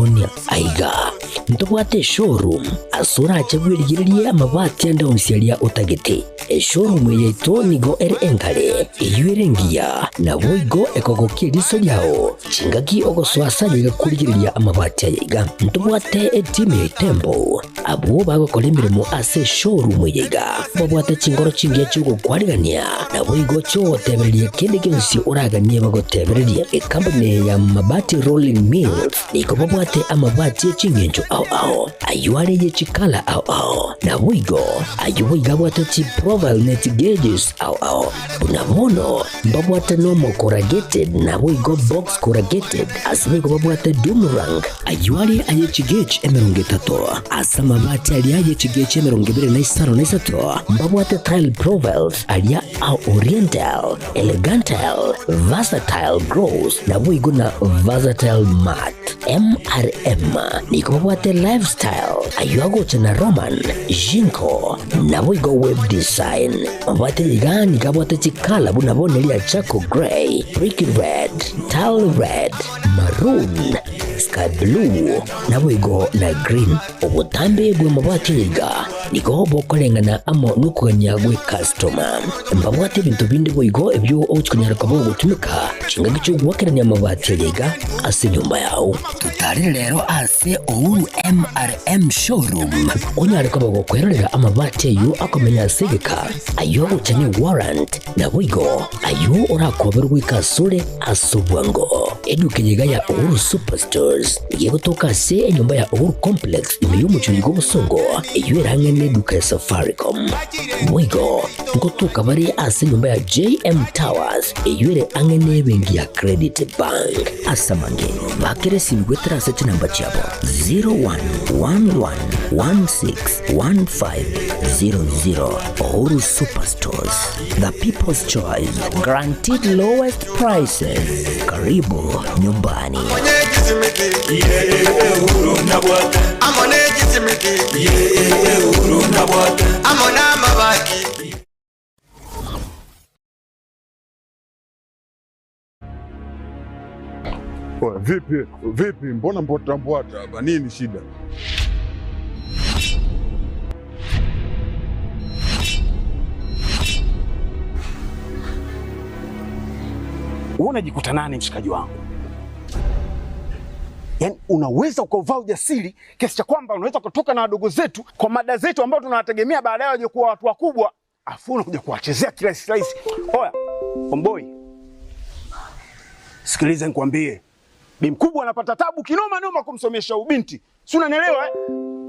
Okoyaoonia. Aiga ntobwate eshowroom ase orache bwerigererie amabati ande onsi aria otagete. Eshowroom eye yaito nigo ere engare, eyio ere engiya, naboigo ekogokia eriso riao chingaki ogosoa ase aye iga korigereria amabati aya iga. Ntobwate etimu ya Itembo abwo bagokora emeremo ase eshowroom eye iga, babwate chingoro chingiya chi'ogokwarigania, naboigo chi'ogotebereria kende gionsi oraganie bagotebererie. Ekampuni eye ya Mabati Rolling Mills Nigo babwate amabati e ching'encho ao ao, ayio are ye chikala ao ao, naboigo ayio boigo abwate chiprofile ne chigeges ao ao. Buna bono mbabwate normal corrugated naboigo box corrugated, ase boigo babwate doom rank, ayio are aye chigauge 30, ase amabati aria aye chigauge 23 mbabwate tile profiles aria a oriental, Elegantile, Versatile Gross, naboigo na Versatile Mart. MRM nigo babwate Lifestyle, ayio agocha na Roman, Jinko, naboigo Web Design. Mabwate iga nigo abwate chikala buna bono eria Charcoal Grey, Brick Red, Tile Red, Maroon, Sky Blue, naboigo na Green. Obotambe bw'amabati iga nigo bokoreng'ana amo nokogania gw'ekastoma. Mbabwate ebinto binde boigo ebio ogochia konyara koba ogotumeka chingaki chi'ogoakerania amabati aya iga ase enyomba yao. Totarere rero ase Uhuru MRM Showroom onyare koba gokwerorera amabati ayio akomenya ase egeka, ayio agocha ne warrant, Naboigo ayio orakoberwe goika asore ase obwango. Eduka eye iga ya Uhuru Superstores nigo egotoka ase enyomba ya Uhuru Complex ime y'omochie oyo bw'obosongo, eyio ere ang'e n'eduka ya Safaricom. Boigo ngotoka bare ase enyomba ya JM Towers eyio ere ang'e n'ebenki ya Credit Bank. Ase amange, bakera esimi goetera ase chinamba chiabo 0111161500. Uhuru Superstores, the people's choice, guaranteed lowest prices. Karibu nyumbani. Oya, vipi vipi, mbona mbwata mbwata hapa, nini shida? Wewe unajikuta nani mshikaji wangu? Yaani unaweza ukauvaa ujasiri kiasi cha kwamba unaweza kutoka na wadogo zetu kwa mada zetu ambao tunawategemea baadaye waje kuwa watu wakubwa, afu unakuja kuwachezea kirahisi rahisi. Oya, omboi, sikiliza nikwambie, bi mkubwa anapata tabu kinoma noma kumsomesha ubinti, si unanielewa eh?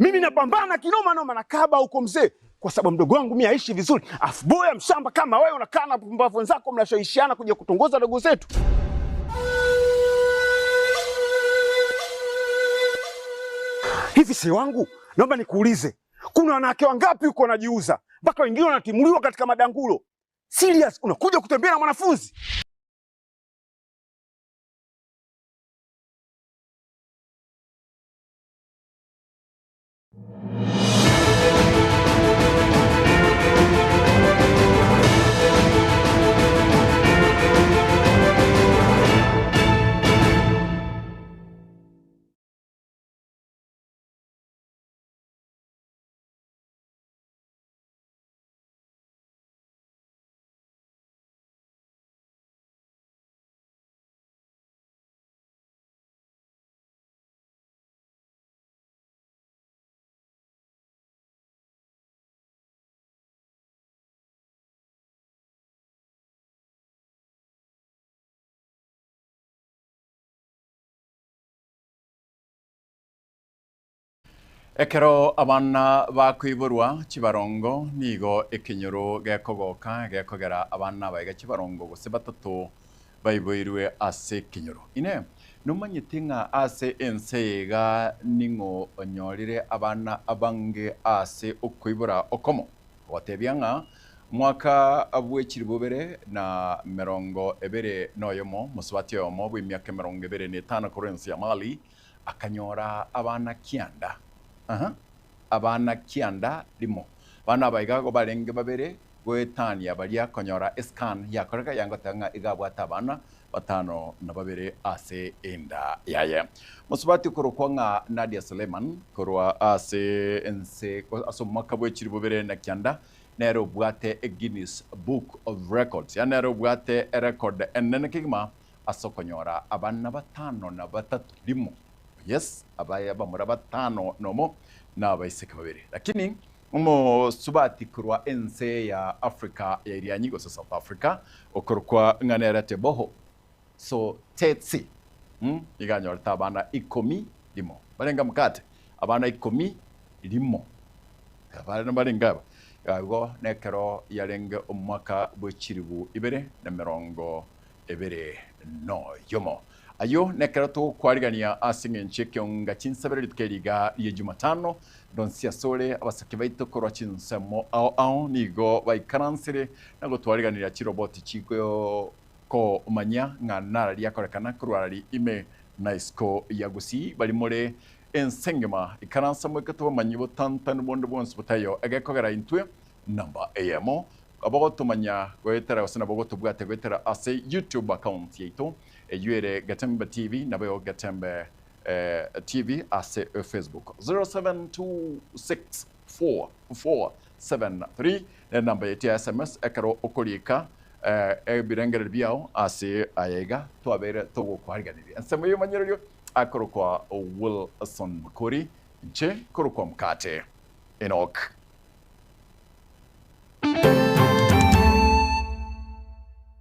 Mimi napambana kinoma noma na kaba huko mzee, kwa sababu mdogo wangu mimi aishi vizuri, afu boya mshamba kama wewe unakaa na pumbavu wenzako mnashawishiana kuja kutongoza dogo zetu. Hivi si wangu, naomba nikuulize, kuna wanawake wangapi huko wanajiuza mpaka wengine wanatimuliwa katika madangulo? Serious, unakuja kutembea na mwanafunzi? Ekero abana bakoiborwa chibarongo, nigo ekenyoro gekogoka gekogera abana abaiga chibarongo gose batato baiboirwe ase ekenyoro. Inee! Nomanyete ng'a ase ense eye iga ning'o onyorire abana abange ase okoibora okomo? Ogotebia ng'a mwaka bwe chilifu ibere na 21, mosubati oyomo bw'emiaka 25 korwa ense ya Mali akanyora abana kianda, aha, abana kianda rimo. Abana aba iga barenge babere goetania baria konyora escan yakoreka yangoteba ng'a iga abwate abana. batano na babere ase enda yaye. Mosubati okorokwa ng'a Nadia Suleiman korwa ase ense ase omwaka bwe chilifu bibere na kianda nere obwate Guinness Book of Records, yaani nere obwate erecord enene kegima ase okonyora abana batano na batato rimo, yes, abaye abamura batano nomo na abaiseke babere. Lakini omosubati korwa ense ya Africa ya Irianyi gose South Africa okorokwa ng'a nere Teboho Tsotetsi nigo anyorete abana ikomi rimo. Barenge mokate abana ikomi rimo. Abana barenge aba. Igo nekero yarenge omwaka bwe chilifu ibere na emerongo ebere noyomo. Ayio nekero togokwarigania ase engencho y'ekeonga chinsabere rituko eri iga rie Jumatano, ndonsi asore abasake baito korwa chinsemo ao ao nigo baikaransire na gotwariganiria chiroboti chigokomanyia ng'a narari akorekana korwa arari ime na isiko ya Gusii bari more ense engima. Ikaransa moike tobamanyi botantanu bonde bwonsi botaiyo egekogera intwe namba eyemo Abagotomanya goetera gose nabo gotobwate goetera ase YouTube account yaito eyio ere Getembe TV nabo Getembe TV ase Facebook. 07264473 nere namba yaito ya SMS ekero okorika ebirengererio biao ase aya iga twabeire togokwariganeria. Ensemo y'omonyererio akorokwa Wilson Makori, inche korokwa Mkate Enock.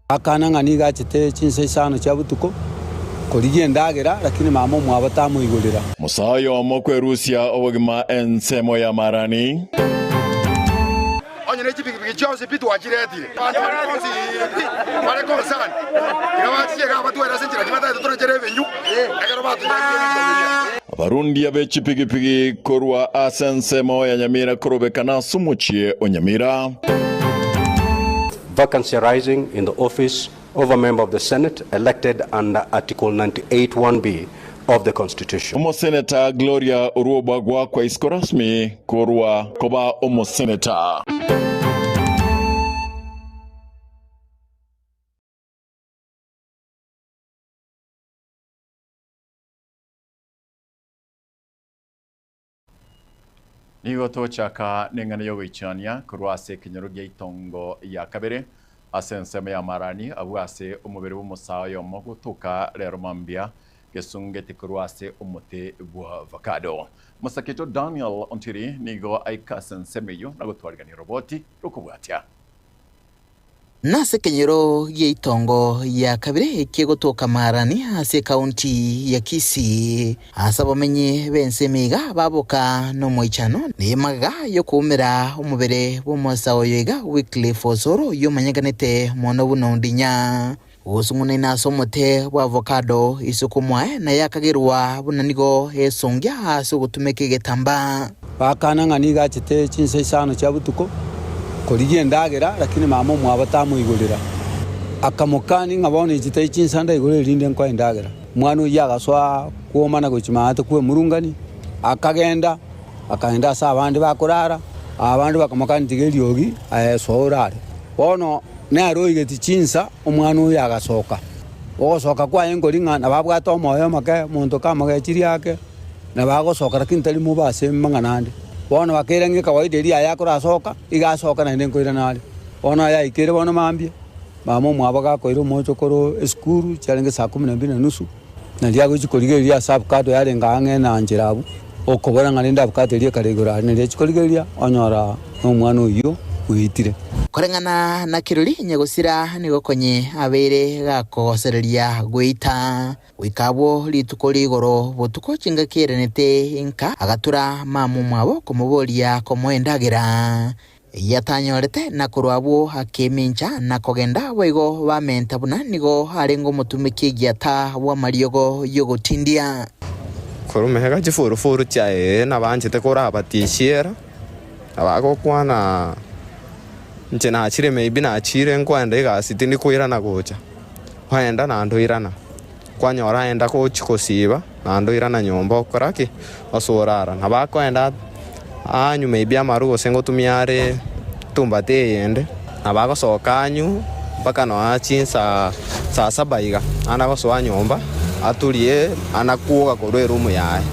Akana ng'a nigo achete chinsa isano chia botuko korigia endagera, lakini mama omwabo tamoigorera. Musa oyomo kwerusia obogima ensemo y'amarani. Onye ne chipigipigi chionsi pi twachiretire, abanto baria bonsi pi bare concerned, tiga bachiche igaa batwere ase enchera ki batagete torechere ebinywa ekero batonyakirie ebinto biria. Abarundia be chipigipigi korwa ase ensemo ya Nyamira korobekana ase omochie o Nyamira. Vacancy arising in the office of a member of the Senate elected under Article 98 1B of the Constitution. Omoseneta Gloria Orwoba goakwa isiko rasmi korwa koba omoseneta. Nigo togochaka neng'ana y'ogoichania korwa ase ekenyoro gia itongo ya kabere ase ensemo ya Marani, abwo ase omobere bw'omosaa oyomo gotoka rero mambia gesungeti korwa ase omote bw'avocado. Mosaketo Daniel Ontiri nigo aika ase ensemo eyio na gotwarigania oroboti rokobwatia. Nase ekenyoro gi'eitongo ya kabere kegotoka Marani ase ekaunti ya Kisii, ase abamenyi b'ense emiiga baboka nomoichano nemagega y'okoumera omobere bw'omosae oyo iga Wycliffe Osoro oyio omanyekanete mono buna Ondinya. Gosung'unaine ase omote bw'avocado isiko mwaye naye akagerwa buna nigo esongia ase ogotumeka egetambaa. Bakana ng'a nigo achete chinsa isano chia botuko korigia endagera, lakini mama omwabo tamoigorera. Akamokania ng'a bono echi tari chinsa ndaigore erinde nkoe endagera. Omwana oyio agasoa kwomana gochia maate kw'emurungani, akagenda, akagenda ase abande bakorara, abande bakamokania tiga eriogi aye soa orare. Bono nere oigeti chinsa, omwana oyo agasoka. Ogosoka kwaye nkori ng'a nabo abwate omoyo omoke, omonto kamogechirie ake, nabo agosoka lakini tari mobe ase amang'ana ande. Bono bakaira ng'a ekawaida eria yaye akorasoka, iga asoka naende nkoirana are. Bono ayaikeire bono mambia, mama omwabo gakoira omochokoro esukuru, chiarenge saa kumi na mbili na nusu, Nario agochia korigereria ase avocado yarenge ang'e na nchera abwo, okobora ng'a rende avocado eria ekare igoro aria, nario achia korigereria onyora nomwana oyio oitire. Koreng'ana na kirori nyagosira nigo konye abeire gakogosereria goita. Goika abwo rituko rigoro botuko chingaki erenete inka agatura mama omwabo komoboria komoa endagera. Eyio atanyorete, na korwa abwo akemincha na kogenda, boigo bamenta buna nigo arenge omotumiki egiata bw'amariogo y'ogotindia. Korwa mehega chifurufuru chiaye nabanchete korabatisiera, abagokwana, Inche nachire maybe nachire nkoenda egasi tindi koirana gocha, kwaenda naende oirana, kwanyora aenda gochia gosiba naende oirana nyomba okora ki? Ase orara. Nabo akoenda anywe maybe amarwa gose ngotumia are etumbati eyende, nabo agosoka anywe mpaka nonya chinsa. Saa saba iga ana gosoa nyomba aturie ana kwoga korwa erumu yaye.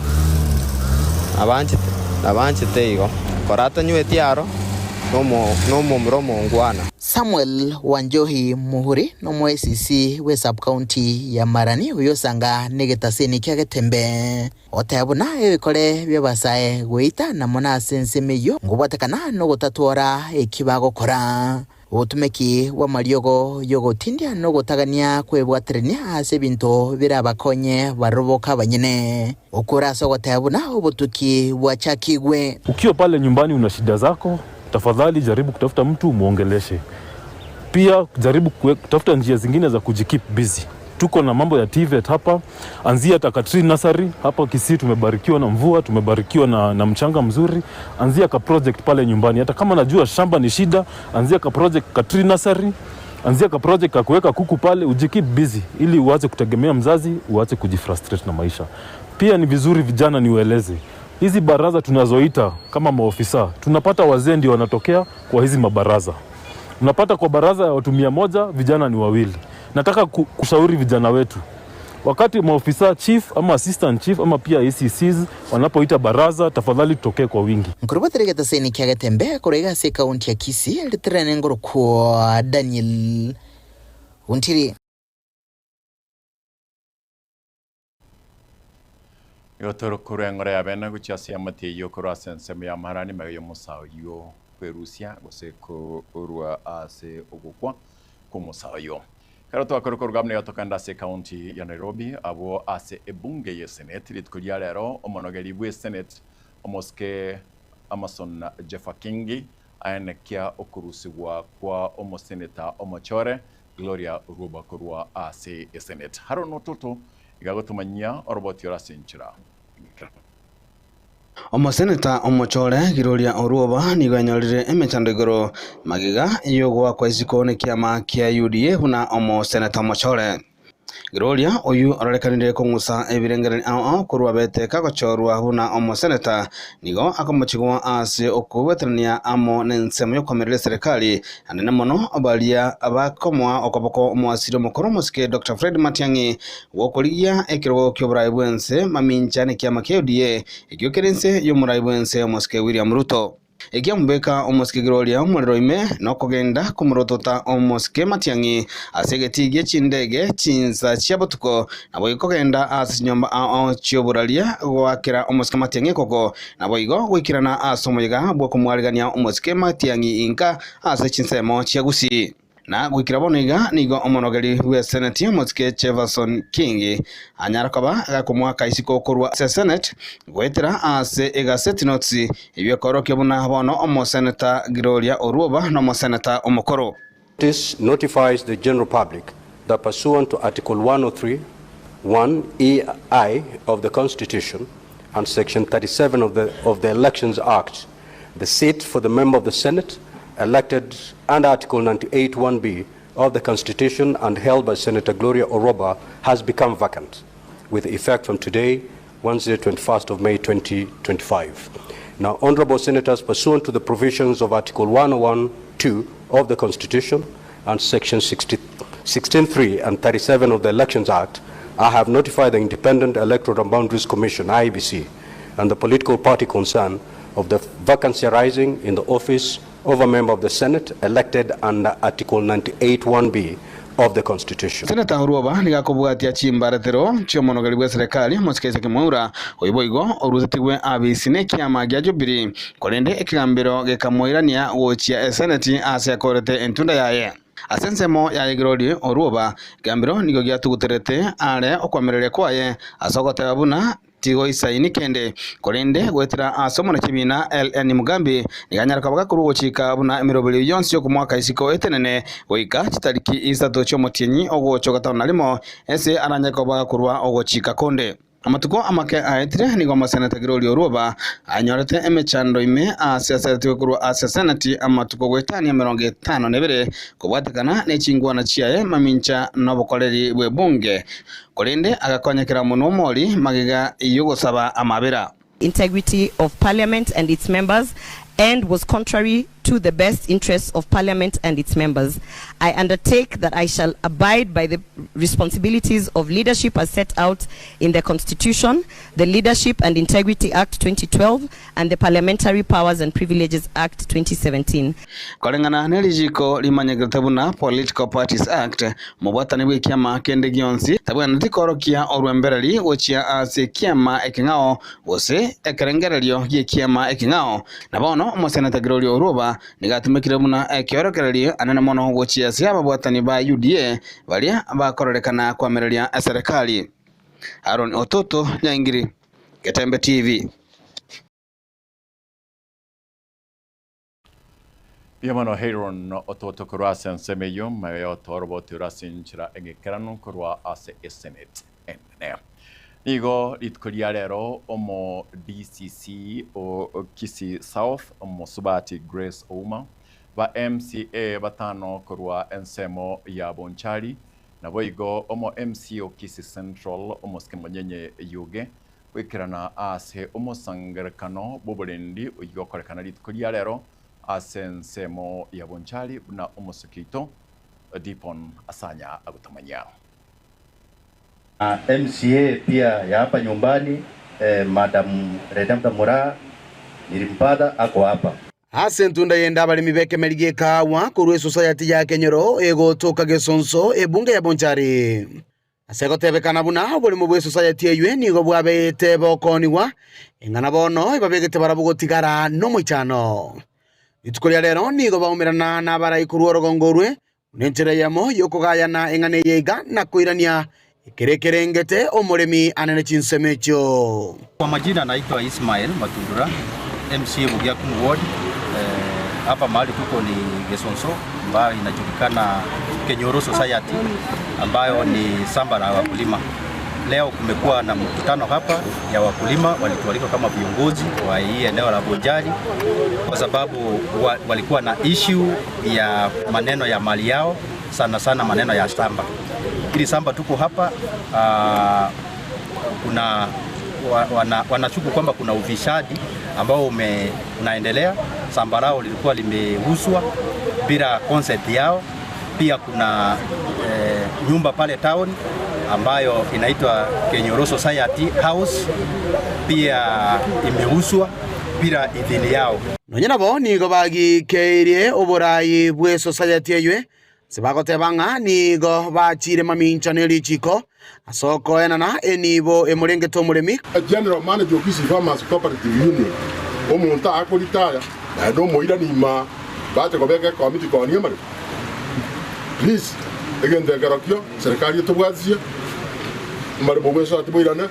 Nabanchete, nabanchete igo. Kora atanyweti aro, nomomura omongwana. Samuel Wanjohi Muhuri nomoesisi bwe sub-county ya Marani oyosanga negetaseni kia Getembe. Oteba buna ebikore bi'abasae goita na mono ase ensemo eyio ngobwatekana nogotatwora eki bagokora. Obotumeki bw'amariogo y'ogotindia na ogotagania kwebwaterania ase ebinto birabakonye baroboka abanyene. Okore ase ogoteba buna obotuki bwachakigwe. Ukiwa pale nyumbani una shida zako, tafadhali jaribu kutafuta mtu umuongeleshe. Pia jaribu kutafuta njia zingine za kujikeep busy. Tuko na mambo ya TVET hapa, anzia hata ka tree nursery hapa Kisii. Tumebarikiwa na mvua, tumebarikiwa na mchanga mzuri. Anzia ka project pale nyumbani, hata kama najua shamba ni shida, anzia ka project ka tree nursery, anzia ka project ka kuweka kuku pale, ujikeep busy ili uache kutegemea mzazi, uache kujifrustrate na maisha. Pia ni vizuri vijana niwaeleze hizi baraza tunazoita kama maofisa, tunapata wazee ndio wanatokea kwa hizi mabaraza. Unapata kwa baraza ya watu 100 vijana ni wawili. Nataka kushauri vijana wetu, wakati maofisa chief ama assistant chief ama pia ACCs wanapoita baraza, tafadhali tutokee kwa wingi. Nkorobotire getaseni kia Getembe korwa iga ase ekaunti ya Kisii ritirene ngorokwa Daniel Ontiri. Nigo tore eng'ora ya bene gochia ase eamate eyio korwa ase ensemo y'amaharani magega y'omosae oyio kwerusia gose korwa ase ogokwa kw'omosae oyio. Ekero twakora koruga amo nigo tokogenda ase ecounty ya Nairobi abwo ase ebunge y'esenate rituko ria rero omonogeri bw'esenate omosike Amason Jeffa Kingi aenekia okorusigwa kwa omoseneta omochore Gloria Orwoba korwa ase esenate. Haron Ototo iga agotomanyia oroboti ore ase enchera eng'ikera. Omoseneta omochore Gloria Orwoba nigo anyorire emechando igoro magega y'ogoakwa isiko nekiama kia UDA buna omoseneta omochore. Gloria oyio ororekanire kong'usa ebirengererio ao ao korwa abete kagochorwa buna omoseneta nigo akomochigwa ase okobweterania amo nensemo y'okoamereria eserekari anene mono baria bakomoa okoboko omoasiri omokoro omosike Doctor Fred Matiang'i Gokorigia ekerogo ki'oboraai bw'ense mamincha nekiama kia UDA, ekio kere inse y'omoraai bw'ense omosike William Ruto. Ekiamobeka omosike Gloria omorero ime nokogenda komorotota omosike Matiang'i ase egetii gie chindege chinsa chia botuko, naboigo kogenda ase chinyomba ao ao chi'oboraria goakera omosike Matiang'i ekoko, naboigo goikerana ase omoyega bw'okomwarigania omosike Matiang'i inka ase chinsemo chia Gusii. Na goikera bono iga nigo omonogeri bw'eseneti omosike Jefferson King anyara koba gakomoaka isiko korwa ase Senate goetera ase egaseti notes eyio ekorokia buna bono omoseneta Gloria Orwoba nomoseneta omokoro. This notifies the general public that pursuant to Article 103, 1, EI of the Constitution and Section 37 of the, of the Elections Act, the seat for the member of the Senate elected under Article 98 1B of the Constitution and held by Senator Gloria Orwoba has become vacant with effect from today, Wednesday, 21st of May 2025. Now, Honorable Senators, pursuant to the provisions of Article 101.2 of the Constitution and Section 60, 16.3 and 37 of the Elections Act, I have notified the Independent Electoral and Boundaries Commission, IEBC, and the political party concerned of the vacancy arising in the office of a member of the Senate elected under Article 98 1B of the Constitution. Seneta Orwoba nigo akobwatia chimbaratero chi'omonogeri bw'eserekari omosike Isaac Mwaura, oyio boigo orusetigwe abisi nekiama gia Jubilee, korende ekegambero gekamoirania gochia eseneti ase akorete entunda yaye. Ase ensemo yaye Glory Orwoba, ekegambero nigo giatuguterete are okoamereria kwaye ase ogoteba buna Tigoisaini kende, korende goetera ase omonyachibiina LN Mugambi nigo anyare koba gakorwa ogochika buna emeroberio yonsi y'okomoaka isiko etenene goika chitariki isato chi'omotienyi ogocha ogatano na rimo, ase aranyare koba gakorwa ogochika konde. Amatuko amake aetire nigo omoseneta Gloria Orwoba anyorete emechando ime ase aseretigwe korwa ase Seneti amatuko goetania 52 kobwatekana ne chingwana chiaye mamincha nobokoreri bw'ebunge Korende agakonyekera omonwa omori magega y'ogosaba amabera. Integrity of Parliament and its members And was contrary to the best interests of Parliament and its members. I undertake that I shall abide by the responsibilities of leadership as set out in the Constitution, the Leadership and Integrity Act 2012 and the Parliamentary Powers and Privileges Act 2017. Koreng'ana ne richiko rimanyekerete buna Political Parties Act, mobwatani bw'ekiama kende gionsi tabwenereti koorokia orwembereri gochia ase ekiama ekeng'ao gose ekerengererio gi'ekiama ekeng'ao. Na bono omoseneta Gregorio Orwoba nigo atumekire buna ekeorokererio anene mono gochia ase ababwatani ba UDA baria bakororekana koamereria eserekari. Aaron Ototo, Nyaingiri, Getembe TV. Mbuya mono Hiron ototo korwa ase ensemo eyio, magega y'otooroboti ore ase enchera eng'ekeranu korwa ase eseneti enene. Nigo rituko ria rero omo DCC o Kisii South Omosubati Grace Ouma, ba MCA batano korwa ensemo ya Bonchari, naboigo omo MC o Kisii Central Omosike Monyenye Yuge goikerana ase omosangererekano bw'oborendi oyio okorekana rituko ria rero ase ensemo ya Bonchari buna omosike oito Dipon Asanya agotomanyia. MCA pia ya hapa nyumbani Madam Redempta Muraa nilimpata ako hapa. Ase entunda y'ende abaremi b'ekemeri gi'ekaagwa korwa esosayati ya Kenyoro egotoka Gesonso, ebunge ya Bonchari. Ase gotebekana buna oborimo bw'esosayati eyio nigo bwabeete bokoonigwa, ing'ana bono ebabegete barabwo gotigara nomoichano. Rituko ria rero nigo baumerana nabarai korwa orogongo orwe, buna enchera eyemo y'okogayana eng'ana eye iga na koirania ekere ekerengete omoremi anene chinsemo echio. Kwa majina naitwa Ismael Matundura, MCA Bugiakumu Ward. Hapa mahali tuko ni Gesonso ambayo inajulikana Kenyoro Society ambayo ni samba la wakulima. Leo kumekuwa na mkutano hapa ya wakulima, walitualika kama viongozi wa hii eneo la Bonjari kwa sababu wa, walikuwa na issue ya maneno ya mali yao, sana sana maneno ya samba. Ili samba tuko hapa kuna wanashuku kwamba kuna ufisadi ambao ume, unaendelea. Samba lao lilikuwa limeuzwa bila consent yao. Pia kuna nyumba pale town ambayo inaitwa Kenyoro Society House pia imeuzwa bila idhini yao. Nonya nabo nigo bagikeirie oborai bw'esosayati eywe, ase bagoteba ng'a nigo bachiire mamincha ne richiko ase okoenana enibo emorengete omoremi. General Manager o Kisii Farmers Cooperative Union, omonto akoritaya naende omoirani ima bache kobeka ekomiti koonia amaremo. Please, egento ekerokio serikali etobwatisie, amaremo bw'esati boirane,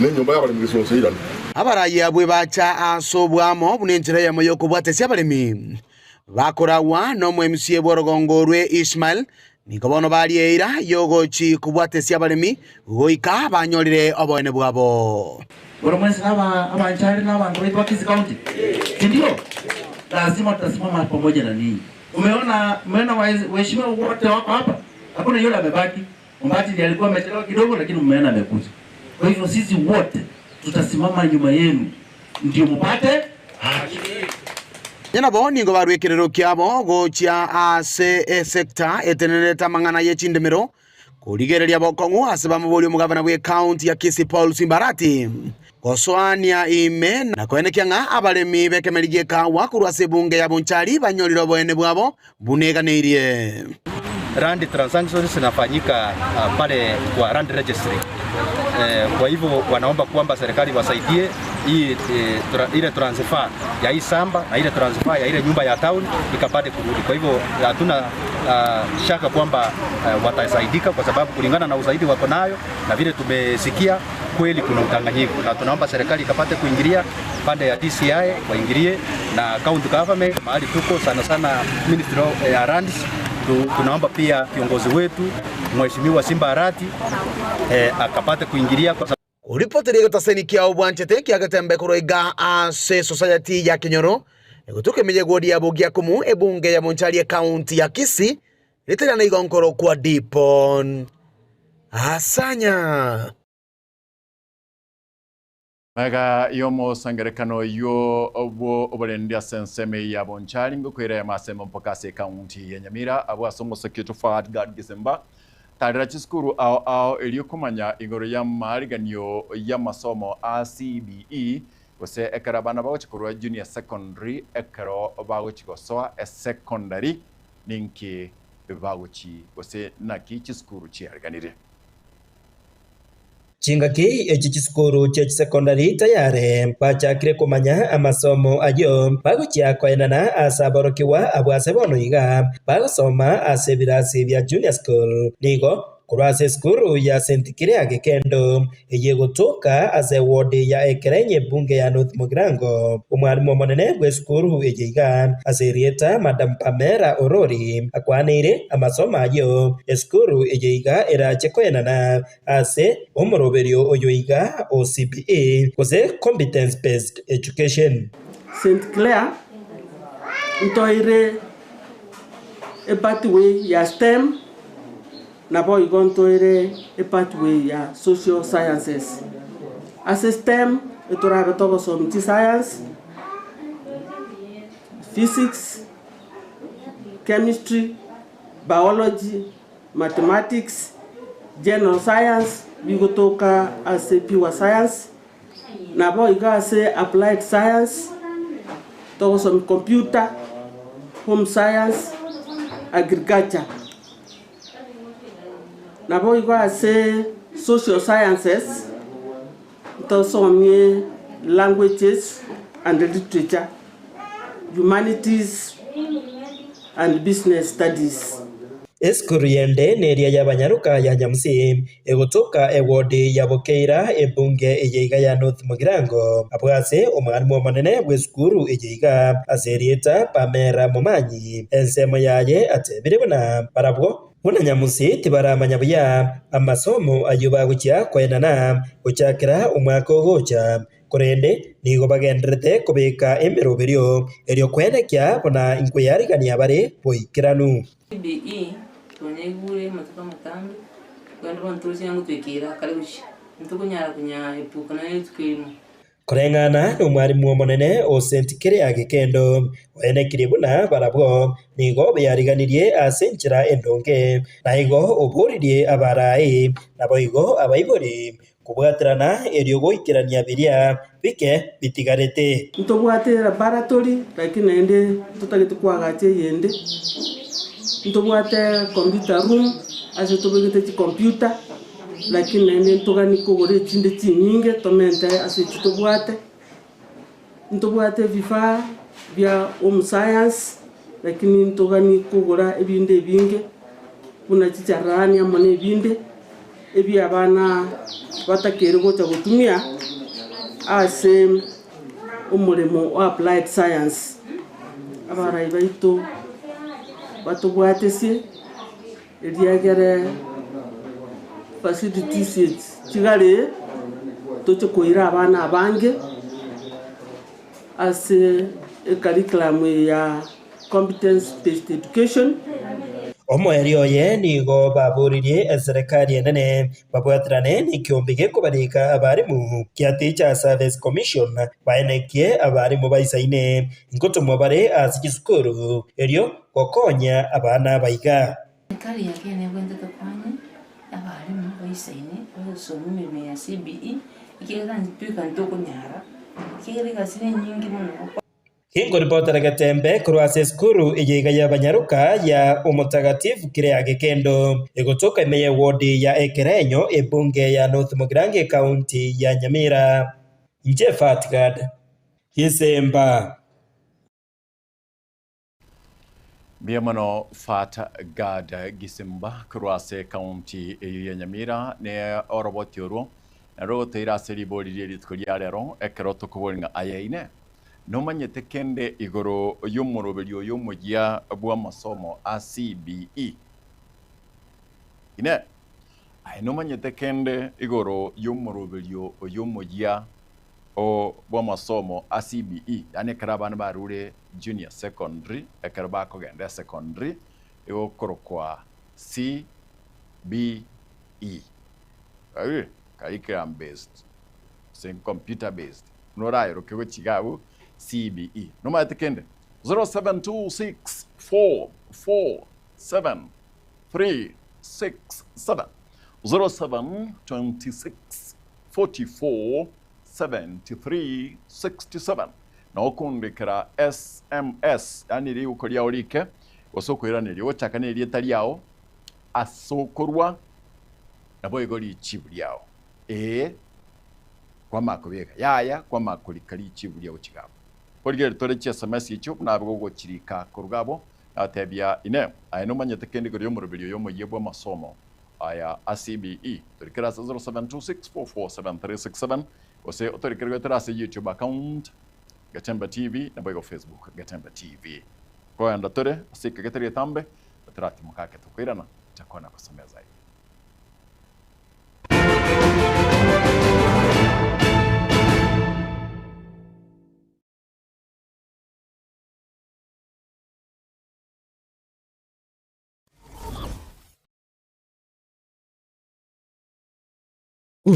na enyomba y'abaremi gesonso eirane. Abarai abwo bacha ase oboamo buna enchera eyemo y'okobwatesia abaremi. Bakoragwa nomoemisia bw'orogongo orwe Ishmael, nigo bono barie eira y'ogochi kobwatesia abaremi goika banyorire oboene bwabo. Bono mwensi naba abanchari na abanto baito ba Kisii County, sindio? Lazima tutasimama pamoja na ninyi. Umeona, umeona waheshimiwa wote wako hapa, hakuna yule amebaki. Ombati ndiye alikuwa amechelewa kidogo, lakini mmeona amekuja. Kwa hivyo sisi wote tutasimama nyuma yenu ndio mupate haki. Onye nabo nigo barua ekerero kiabo gochia ase esecta etenenerete amang'ana ye chindemero, korigereria bokong'u ase bamoboria omogavana bw'ecounty ya Kisii Paul Simbarati gosoania ime na koenekia ng'a abaremi b'ekemeri gi'ekawa korwa ase ebunge ya Bonchari banyorire oboene bwabo buna eganeirie. Land transactions zinafanyika pale kwa land registry. Kwa hivyo wanaomba kwamba serikali wasaidie hii ile transfer ya hii samba na ile transfer ya ile nyumba ya town ikapate kurudi. Kwa hivyo hatuna shaka kwamba watasaidika kwa sababu kulingana na usaidi wako nayo na vile tumesikia kweli kuna udanganyifu, na tunaomba serikali ikapate kuingilia pande ya DCI waingilie na county government mahali tuko sana sana Ministry of ya Lands. Tunaomba pia kiongozi wetu Mheshimiwa Simba Arati akapate kuingilia kwa Oripoteria egetaseni kia obwanchete kia Getembe korwa iga ase esosayati ya Kenyoro egotuka emeyegori ya Bogiakumu ebunge ya Bonchari ekaunti ya Kisii ritari na igonkoro kwa Dipon Asanya. Magega y'omosangererekano oyio bw'oborendi ase ensemo eyio ya Bonchari ngokoira eyemo ase emo mpaka ase ekaunti ya Nyamira abwo ase omoseki oito Fahad Gad Gisimba tarera chisukuru ao ao erio komanya igoro y'amariganio y'amasomo a CBE gose ekero abana bagochia korwa junior secondary ekero bagochia gosoa esecondary ninki bagochi gose naki chisukuru chiariganirie. Chingaki echi chisukuru chie chisekondari tayare bachakire komanya amasomo ayio bagochia koenana ase aborokigwa abwo ase bono iga bagosoma ase ebirasi bia junior school. Nigo korwa ase esukuru ya St Clair Gekendo eyio egotoka ase eward ya Ekerenyo ebunge ya North Mugirango. Omwalimu omonene bw'esukuru eye iga ase erieta Madam Pamela Orori akwaneire amasomo ayio esukuru eye iga erache koenana Ase omoroberio oyo iga o CBE gose Competence Based Education. St Clair ntoire epathway ya STEM naboigo ntoire epathway ya Social Sciences. Ase STEM etorabe togosomia chiscience, Physics, Chemistry, Biology, Mathematics, General Science bigotoka ase Pure Science, naboigo ase Applied Science togosomia Computer, Home Science, Agriculture. Naboigo ase Social Sciences ntosomie Languages and Literature, Humanities and Business Studies. Esukuru y'ende neria y'abanyaroka ya Nyamusi, egotoka ewodi ya Bokeira ebunge eye iga ya North Mugirango, abwo ase omwalimu omonene bw'esukuru eye iga ase erieta Pamela Momanyi. Ensemo yaye atebire buna barabwo buna Nyamusi tibaramanya buya amasomo ayio bagochia koenana gochakera omwaka ogocha. Korende nigo bagendererete kobeka emeroberio erio kwenekia buna inkweyarigania bare boikeranu. CBE twanyaigure amatuko amatambe, korende bono toroche ng'a ngotweka ere akare gochia, ntokonyara konyaepuka nonya rituko erimo. Koreng'ana nomwalimu omonene o St. Clair Gekendo, oenekirie buna barabwo nigo beyariganirie ase enchera endonge, naigo oboririe abarai, naboigo abaibori Kobwaterana erio goikerania biria bike bitigarete. Ntobwate laboratory lakini naende ntotagete koagacha eyende, ntobwate computer room ase tobegete chicomputer lakini naende ntogani kogora echinde chinyinge tomente ase echi tobwate. Ntobwate ebifaa bia home science lakini ntogani kogora ebinde ebinge buna chicharani amo na ebinde ebi abana batakeire gocha gotumia ase omoremo o applied science. Abarai baito batobwatesie Eriagere facilities echi chigare toche koira abana abange ase ecurriculum eye ya competence based education. Omoerio oye nigo baboririe eserekari enene babwaterane nekiombe gekobarika abarimu kia Teachers Service Commission baenekie abarimu baisaine nkotomwa bare ase chisukuru erio Gokonya abana abaiga. Serikali ya Kenya nebwate tokonye abalimu baisaine bagosoma emeremo ya CBE ekiagera ntitweka ntokonyara ekiagera egasi nenyinge mono. Inkoripotera Getembe korwa ase esukuru eye iga y'abanyaroka ya Omotagatifu Clare Gekendo, egotoka ime y'ewodi ya Ekerenyo, ebunge ya North Mugirango ekaunti ya Nyamira. Inche Fatgad Gisemba. Mbuya mono Fat Gad Gisimba korwa ase ekaunti eyio ya Nyamira ne oroboti orwo narwo rogotoira ase ribori rie rituko ria rero ekero tokobori ng'a aye ine nomanyete kende igoro y'omoroberio oyo omoyia bw'amasomo a CBE? Ine aye nomanyete kende igoro y'omoroberio oyo omoyia o bw'amasomo a CBE, yaani ekero abana barure junior secondary, ekero bakogenda esecondary, egokorokwa CBE, Curriculum Based. Gose computer based. Buna oraeroke gochia iga abwo CBE. Nomanyete kende? 0726447367 0726447367 na okondekera sms yaani riguko riao rike gose okoiraneria ogochaka na erieta riao ase okorwa naboigo richibu riao ee kwamanya kobeka yaya kwamanya korika richibu riao gochia iga abwo. Korigereria tore chiSMS echio buna abe gogochirika koruga abwo nabatebia inee aye nomanyete kende igoro y'omoroberi oyo omoyia bw'amasomo aya a CBE torikere ase 0726447367 gose otorikere goetera ase YouTube account Getembe TV naboigo Facebook Getembe TV. Koenda tore ase eke getari getambe toratimoka ake tokoirana takona gosomia zaidi.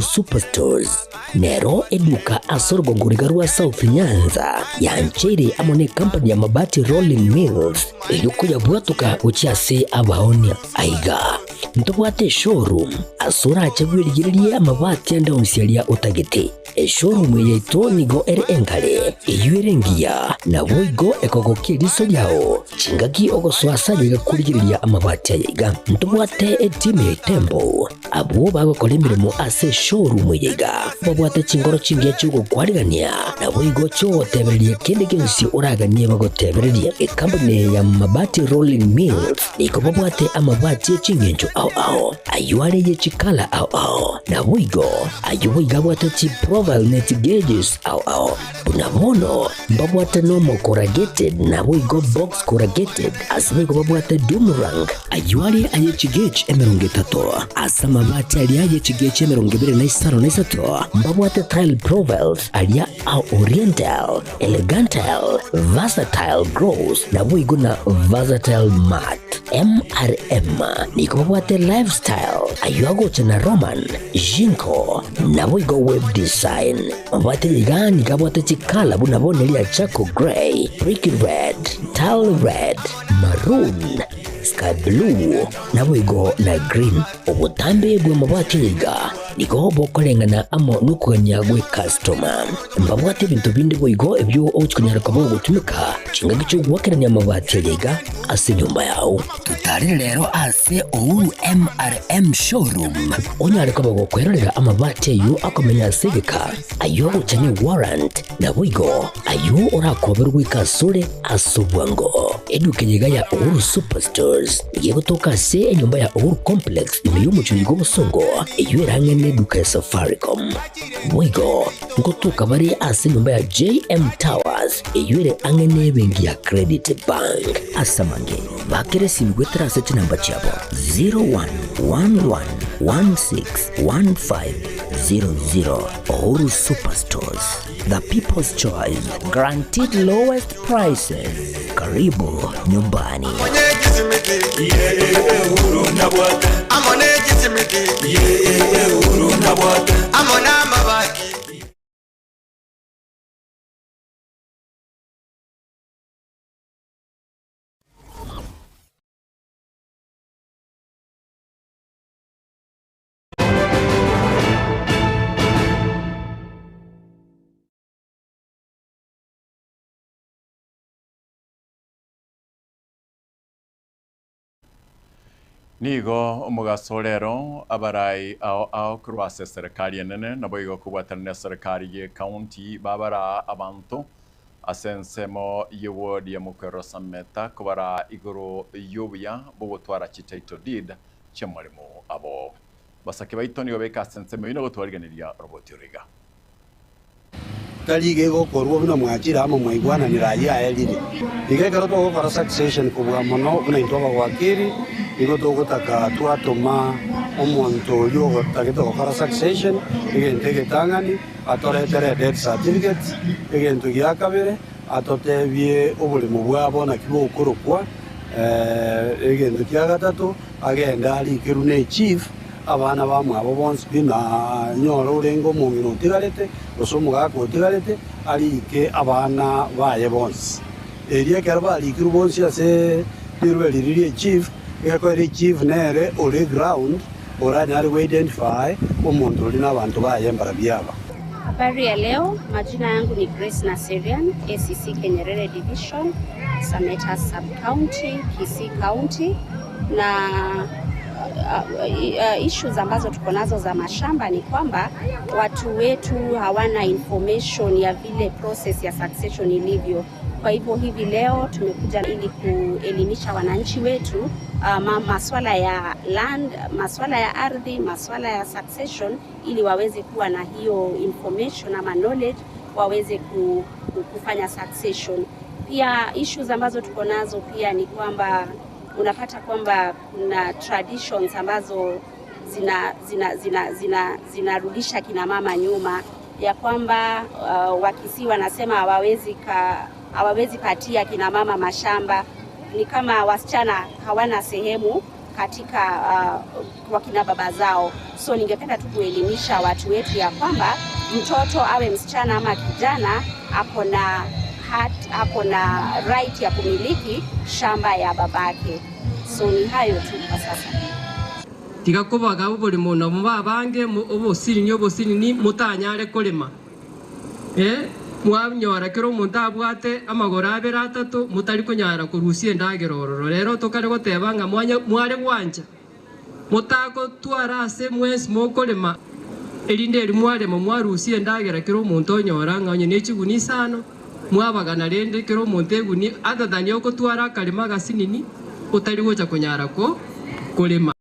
Superstores nero eduka ase orogongo riga rwa South Nyanza yancheire amo ne company ya Mabati Rolling Mills eyio koyabwatoka gochia ase abaonia. Aiga ntobwate eshowroom ase orache bwerigererie amabati ande onsi aria otagete. Eshowroom eye yaito nigo ere enkare, eyio ere engiya, naboigo ekogokia eriso riao chingaki ogosoa ase aye iga korigereria amabati aya iga. Ntobwate etimu ya Itembo Abwo bagokora emeremo ase eshowroom eye iga babwate chinkoro chingiya chi'ogokwarigania, naboigo chi'ogotebereria kende gionsi oraganie bagotebererie. Ekampuni eye ya Mabati Rolling Mills nigo babwate amabati e chingencho ao ao, ayio are ye chikala ao ao, naboigo ayio boigo abwate chiprofile ne chigeges ao ao. Buna bono mbabwate normal corrugated naboigo box corrugated, ase boigo babwate doomerang, ayio are aye chigauge 30, ase amabati aria aye chigauge 23 mbabwate tile profiles aria a oriental, elegantal, versatile gloss naboigo na versatile matte. MRM nigo babwate lifestyle, ayio agocha na Roman, Jinko, naboigo web design. Mabwate iga nigo abwate chikala buna bono eria charcoal grey, brick red, tile red, maroon, sky blue, naboigo na green. Obotambe bw'amabati aya iga nigo bokoreng'ana amo nokogania gw'ecustoma. Mbabwate ebinto binde boigo ebio ogochia konyara koba ogotumeka chingaki chi'ogoakerania amabati aya iga ase enyomba yao. Totarire rero ase Uhuru MRM Showroom onyare koba gokwerorera amabati ayio akomenya ase egeka, ayio agocha ne warrant, naboigo ayio orakoberwe goika asore ase obwango. Eduka eye iga ya Uhuru Superstores nigo egotoka ase enyomba ya Uhuru Complex ime y'omochie oyo bw'obosongo eyio ere ang'e neduka ya Safaricom. Boigo ngotoka bare ase enyomba ya JM Towers eyio ere ang'e nebenki ya Credit Bank. Ase amange, bakera esimi goetera ase chinamba chiabo 0111161500. Uhuru Superstores, the people's choice, guaranteed lowest prices. Karibu nyumbani. Nigo omogaso rero abarai ao ao korwa ase eserekari enene naboigo kobwatana neserekari ye county babaraa abanto ase ensemo ye ward ya Mukwero Sameta kobaraa igoro yobuya bogotwara chi title deed chiamaremo abo. Basake baito nigo baika ase ensemo eyio na gotwarigeneria roboti oro iga. Tari iga egokorwa buna mwachire amo mwaigwananire ayio aerire. Iga ekero togokora succession kobua mono buna intwe abawakili, nigo togotaka twatoma omonto oyio ogotagete gokora succession, egento egetang'ani atoretere edeath certificate, egento gia kabere atotebie oboremo bwabo naki bokorokwa, egento kia gatato agende arikerwe ne echief. abana bamwabo bonsi pi, na anyore orenge omong'ina otigarete, gose omogaka otigarete, ariike abana baye bonsi. Erio ekero barikirwe bonsi ase rirube riria rie chief, gekoera echief nere ore ground oranyare go identify omonto oria na abanto baye mbarabwo aba. Habari ya leo, majina yangu ni Grace Naserian, ACC Kenyerere Division, Sameta Sub County, Kisii County na issues ambazo tuko nazo za mashamba ni kwamba watu wetu hawana information ya vile process ya succession ilivyo. Kwa hivyo hivi leo tumekuja ili kuelimisha wananchi wetu maswala ya land, maswala ya ardhi, maswala ya succession ili waweze kuwa na hiyo information ama knowledge waweze kufanya succession. Pia issues ambazo tuko nazo pia ni kwamba unapata kwamba kuna traditions ambazo zinarudisha zina, zina, zina, zina kina mama nyuma ya kwamba Wakisii wanasema hawawezi patia kina mama mashamba, ni kama wasichana hawana sehemu katika wakina baba zao. So ningependa tu kuelimisha watu wetu ya kwamba mtoto awe msichana ama kijana ako na ako na right ya kumiliki shamba ya babake. So ni hayo tu kwa sasa. Tiga kobaga oborimo nabo babange obosinini obosinini motanyare korema mwanyora kero omonto abwate amagoro abere atato motari konyara korusia endagera ororo rero tokare goteba ng'a mwanya mware gwancha motagotwara ase mwensi mokorema erinde eri mwarema mwarusia endagera kero omonto onyora ng'a onye na echiguni isano mwabagana rende kero omonto eguni other than okotwara akarema agasinini otari gocha konyara ko korema.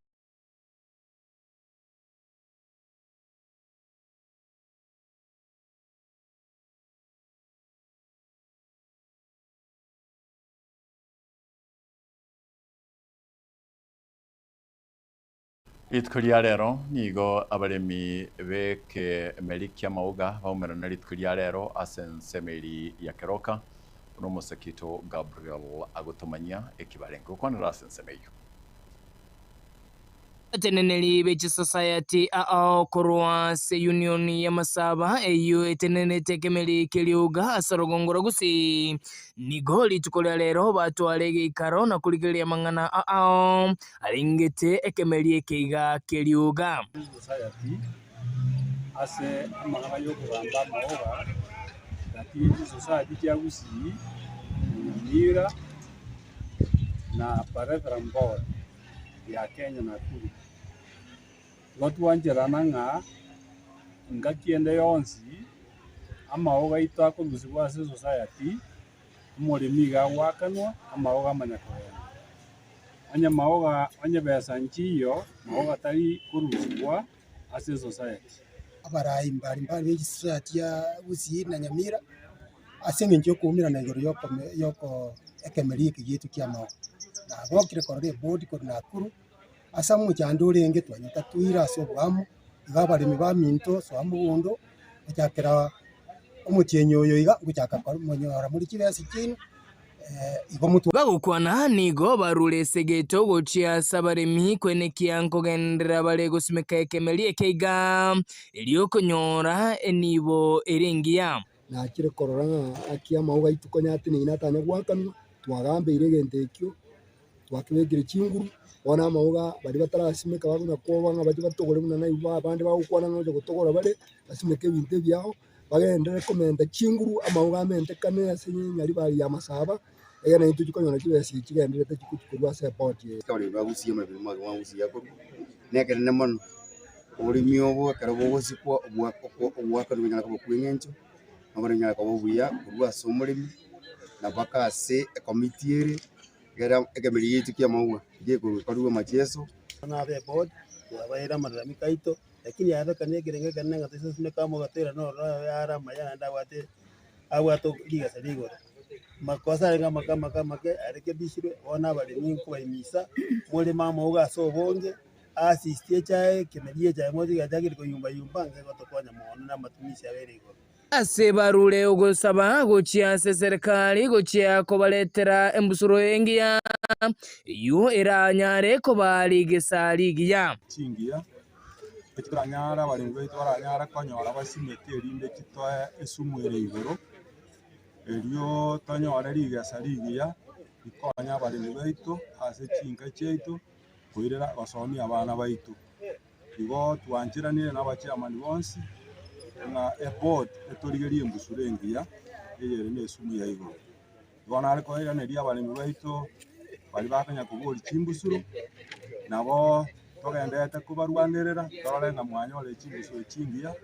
Rituko ria rero nigo abaremi b'ekemeri ki'amauga baumerana rituko ria rero ase ensemo eri ya Keroka, buna omosakito Gabriel agotomanyia eki barenge gokwanera ase ensemo eyio. Abateneneri be chisosayati ao korwa ase Union y'amasaba eyio etenenete ekemeri keriuga ase orogongo rwa Gusii, nigo rituko ria rero batware egeikaro na korigereria amang'ana ao arengete ekemeri eke iga keriuga. Society ase amang'ana y'okogamba amaoga, gati ye chisociety chia Gusii, Nyamira na Brethren Board ya Kenya Nakuru. Igo twancherana ng'a engaki ende yonsi amaoga aito akorusigwa ase esociety, omoremi iga agoakanwa amaoga amanya kogenda. Onye maoga onye besa nchiyo, maoga tari korusigwa ase esociety. Abarai mbari mbari be chisociety ya Gusii na Nyamira, ase eng'encho y'okoumerana igoro y'okome y'oko ekemeri eke giaito ki'amaogo. Nagokire korora ebodi korwa Nakuru, ase omochando orenge twanyete toire ase oboamo, iga abaremi baminto soa mogondo, gochakera omotienyi oyo iga, ngochaka komonyora more chibesa chiaino igo motwe. Bagokwana nigo barure esegeto gochia ase abaremi kwenekia nkogenderera bare gosimeka ekemeri eke iga, erio konyora enibo ere engiya. Nachire korora ng'a aki amauga aito konya ateneine atanya goakanwa, twagambeire egento ekio, twakebekire chinguru, bono amauga baria batarasimeka bakonya kwoba ng'a bache batogore buna naigwa abande bagokwana ng'a oche gotogora bare, basimeke ebinto ebiao, bagenderere komenta chinguru amauga amentekane ase enyaribari ya masaba, egere naintwe tochie konyora chibesa echi chigendererete chikochi korwa ase eport eye. Abaremi ba Gusii amabere ma Gusii akorwa nekerene mono. Oboremi obo ekero bogosikwa ogoakanwa konyara koba kwa eng'encho, nabo konyara koba obuya korwa ase omoremi na mpaka ase ekomiti ere, ekero ekemeri giaito kia amaua gekorwa amacheso. Buna abe eboard, twabaeire amalalamiko aito, lakini yaebekana ekerengo ekenene ng'a toisasimeka amo gatoira noro are amaya naende abwate abwate rigesa ria igoro. Makosa arenge amake amake amake arekebishirwe, bono abaremi nkobaimisa, moreme amauga ase obonge. Assist echae ekemeria echae moche gechakire koyumba yumba nge gotokonya mono na amatumisi abere igoro. Ase barure ogosaba gochia ase serikali gochia kobaretera embusuro engiya, eyio eranyare koba rigesa rigiya. Chingiya. Toranyare abaremi baito baranyare konyora basimeke erinde chitoe esumu ere igoro, erio tonyore rigesa rigiya rikonye abaremi baito ase chinka chiaito koirera gosomia abana baito. Igo twancheranire na abachairman bonsi ng'a eboard etorigerie embusuro engiya eyere na esumu ya igoro. Igo nare koiraneria abaremi baito baria bakonya koboria chimbusuro, nabo togendererete kobarwanerera torore ng'a mwanyorire chimbusuro chingiya,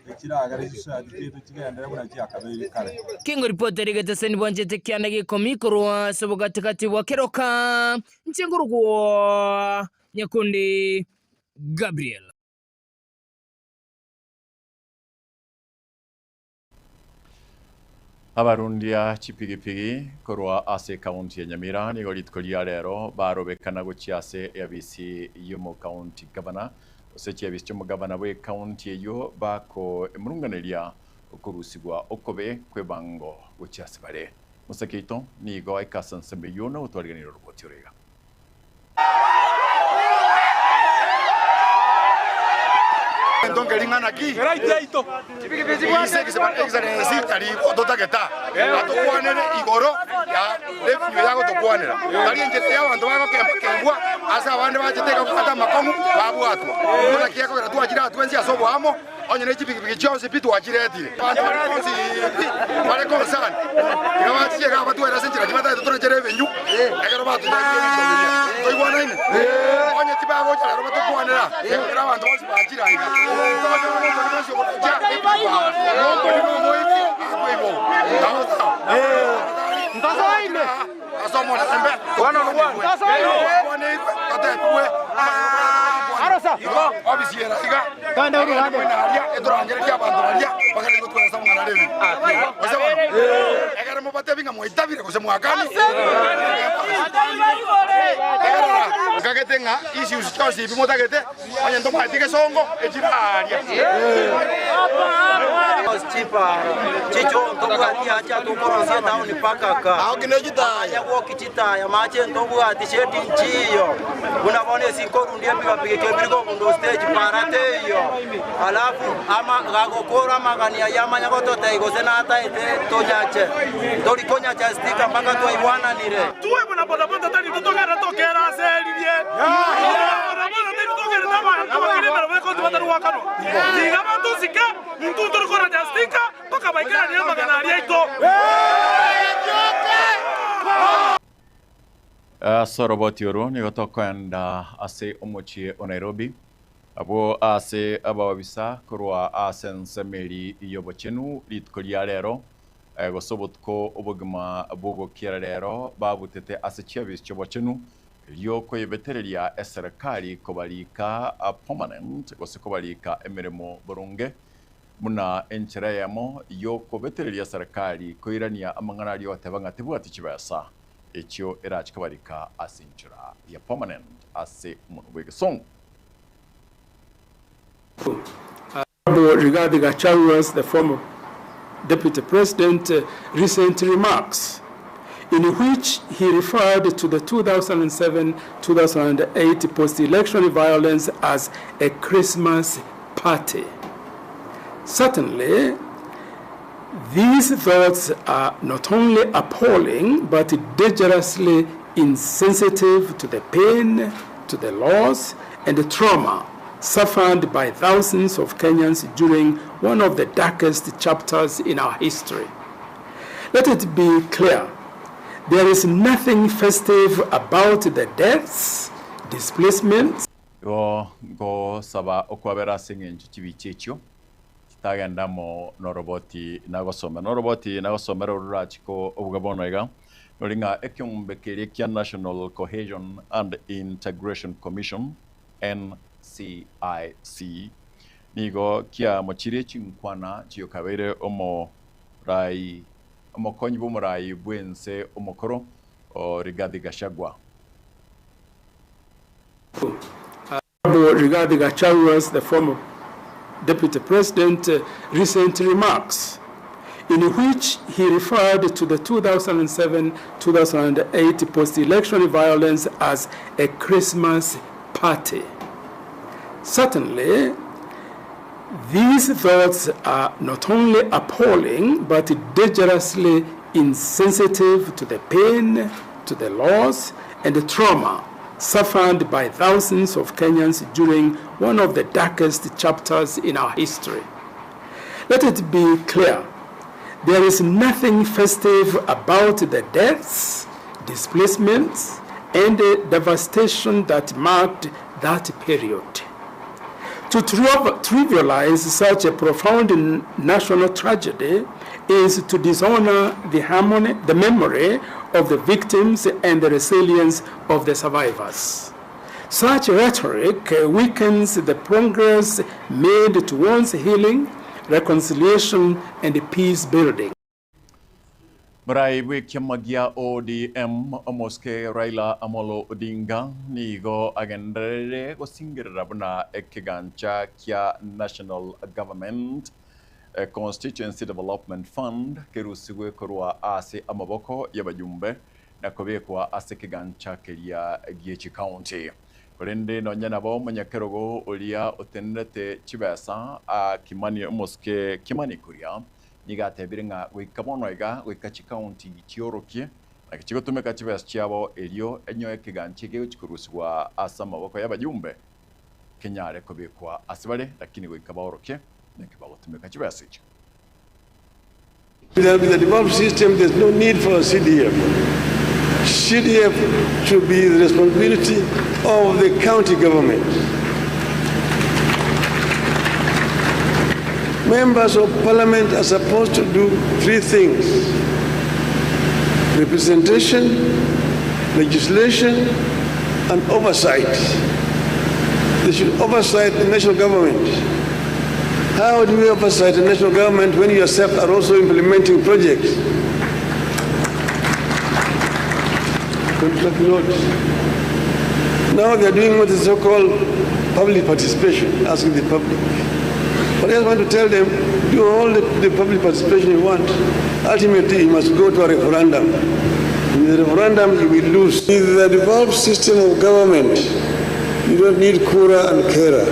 echiragere chisociety chiaito chigenderere buna chiakabeire kare. Kingo ripoti erigete ase nibwanchete kianda gikomi korwa ase obogatigati bwa keroka inche nkorokwa Nyakundi Gabriel. Abarundia chipigipigi korwa ase ekaunti ya Nyamira nigo rituko ria rero barobekana gochia ase eabisi y'omokaunti gavana gose chiabisi chi'omogavana bw'ekaunti eyio bakoemurunganeria okorusigwa okobe kw'ebango gochia ase bare. Moseke oito nigo aika ase ensemo eyio na gotwariganera oroboti oro iga. Egento nkering'ana ki? Excellency tari gototageta atokwanere igoro ya revenue yagotokwanera tari enchera ya abanto bagokemba kembwa ase abande bachete iga kobwata amakong'u babwatwa. Igo naki ekogera twachire aa twensi ase oboamo onye ne chipigipigi chionsi pi twachiretire. Abanto bare bonsi pi bare concerned tiga bachiche iga batwere ase enchera chibatagete toreche revenue ekero batunyarire ebinto biria. Toigwanaine? Onye tibagocha rero batokwanera ekero abanto bonsi bachire aiga. Tokonyora omonto onde bwensi ogotocha epigipara, omonto onde nomoiti akwe igo. Sawa sawa? Ntosoine ase omorembe, tokwanigwe, tokwanigwe, totebigwe amang'ana tokwanigwe. Igo ofisi ere aiga. Agende moino aria, etorangererie abanto baria bagenderere gotweresa amang'ana are ebibe. Gose bono, ekero mobatebi ng'a mwaitabire gose mwakanire, tegerera, nkagete ng'a issues chionsi ebi motagete, onye ntomanyeti gesongo, echire aaria. Alafu ama gagokora amagani ayio amanya gototebia gose nataete tonyache. Ntori konyacha stika mpaka twaigwananire. Tue buna bodaboda tari totogenda tokera ase eririe. Bodaboda tari togenda abanto bakore emeremo ekonti batari goakanwa. Tiga batosike, intwe ntori koracha stika mpaka baikeranie amagena aria aito. Ase oroboti orwo nigo tokoenda ase omochie o Nairobi, abwo ase ababisa korwa ase ensemo eria y'obochenu rituko ria rero, gose obotuko obogima bw'ogokiera rero babutete ase chiabisi chi'obochenu, erio koyebetereria eserekari kobarika permanent gose kobarika emeremo boronge buna enchera eyemo y'okobetereria eserekari koirania amang'ana aria ogoteba ng'a tebwati chibesa. echio erache kobarika ase enchera ya permanent ase omonwa bw'egesongo. Honourable Rigathi Gachagua's, the former Deputy President, recent remarks in which he referred to the 2007-2008 post-election violence as a Christmas party. Certainly, these thoughts are not only appalling but dangerously insensitive to the pain, to the loss, and the trauma suffered by thousands of Kenyans during one of the darkest chapters in our history. Let it be clear there is nothing festive about the deaths, displacements, Igo ngosaba okwabera ase engencho chibicha echio chitagenda amo noroboti nagosomera. Noroboti nagosomera ororachiko obuga bono iga, nori ng'a ekeombe keria kia National Cohesion and Integration Commission, NCIC, nigo kiamochirie chinkwana chiokabeire omorai omokonyi bw'omorai bw'ense omokoro o Rigathi Gachagua. Rigathi Gachagua's, the former deputy president, recent remarks in which he referred to the 2007-2008 post-election violence as a Christmas party. Certainly, These thoughts are not only appalling but dangerously insensitive to the pain, to the loss, and the trauma suffered by thousands of Kenyans during one of the darkest chapters in our history. Let it be clear there is nothing festive about the deaths, displacements, and the devastation that marked that period. To trivialize such a profound national tragedy is to dishonor the harmony, the memory of the victims and the resilience of the survivors. Such rhetoric weakens the progress made towards healing, reconciliation, and peace building. Morai bw'ekiama gia ODM omosike Raila Amolo Odinga nigo agendererire gosingerera buna ekegancha kia National Government Constituency Development Fund kerusigwe korwa ase amaboko y'abajumbe na kobekwa ase ekegancha keria gie chikaunti. Korende nonya nabo omonyakerogo oria otenerete chibesa Kimani omosike Kimani Kuria Nigo atebire ng'a goika bono iga goika chikaunti chiorokie naki chigotumeka chibesa chiabo erio enyoe ekegancha eke gegochia korusigwa ase amaboko y'abajumbe kenyare kobekwa ase bare, lakini goika baorokie naki bagotumeka chibesa echio. With the devolved system, there's no need for a CDF. CDF should be the responsibility of the county government. Members of parliament are supposed to do three things representation, legislation, and oversight. They should oversight the national government. How do you oversight the national government when you yourself are also implementing projects? Contract notes. Now they are doing what is so-called public participation, asking the public. But I just want to tell them, do all the, the public participation you want. Ultimately, you must go to a referendum. In the referendum, you will lose. In the devolved system of government, you don't need Kura and Kera.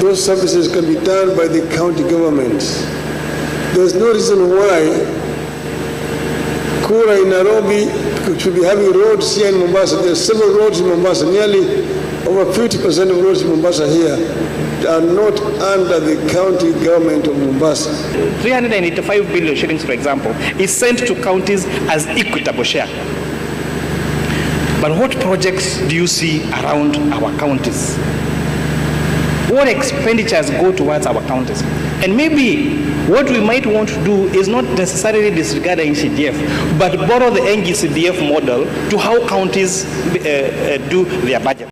Those services can be done by the county governments. There's no reason why Kura in Nairobi should be having roads here in Mombasa. There are several roads in Mombasa. Nearly over 50% of roads in Mombasa here are not under the county government of Mombasa. 385 billion shillings, for example, is sent to counties as equitable share. But what projects do you see around our counties? What expenditures go towards our counties? And maybe what we might want to do is not necessarily disregard the NCDF, but borrow the NGCDF model to how counties do their budget.